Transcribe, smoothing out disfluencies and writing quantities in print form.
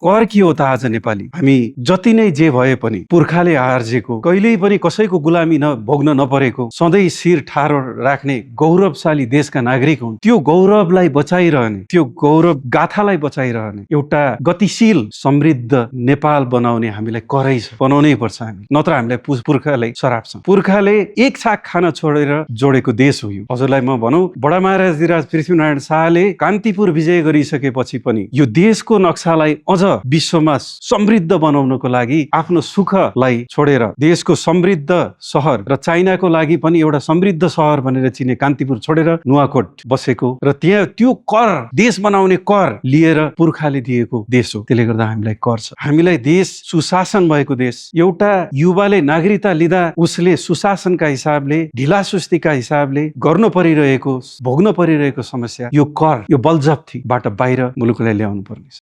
कर के हो त आज नेपाली? हामी जति नै जे भए पनि पुर्खाले आर्जेको, कहिल्यै पनि कसैको गुलामी भोग्न नपरेको, सधैँ शिर ठाडो राख्ने गौरवशाली देशका नागरिक हुन्। त्यो गौरवलाई बचाइरहने, त्यो गौरव गाथालाई बचाइरहने एउटा गतिशील समृद्ध नेपाल बनाउने हामीलाई करै छ, बनाउनै पर्छ हामी, नत्र हामीलाई पुर्खाले सराप्छ। पुर्खाले एक छाक खान छोडेर जोडेको देश हो यो। हजुरलाई म भनौं, बडा महाराज पृथ्वीनारायण शाहले कान्तिपुर विजय गरिसकेपछि पनि यो देशको नक्सालाई अझ विश्वमा समृद्ध बनाउनको लागि आफ्नो सुखलाई छोडेर देशको समृद्ध सहर र चाइनाको लागि पनि एउटा समृद्ध सहर भनेर चिने कान्तिपुर छोडेर नुवाकोट बसेको र त्यहाँ त्यो कर, देश बनाउने कर लिएर पुर्खाले दिएको देश हो। त्यसले गर्दा हामीलाई कर छ। हामीलाई देश सुशासन भएको देश, एउटा युवाले नागरिकता लिँदा उसले सुशासनका हिसाबले, ढिलासुस्तीका हिसाबले गर्नु परिरहेको, भोग्न परिरहेको समस्या, यो कर, यो बलजफ्तीबाट बाहिर मुलुकलाई ल्याउनु पर्ने छ।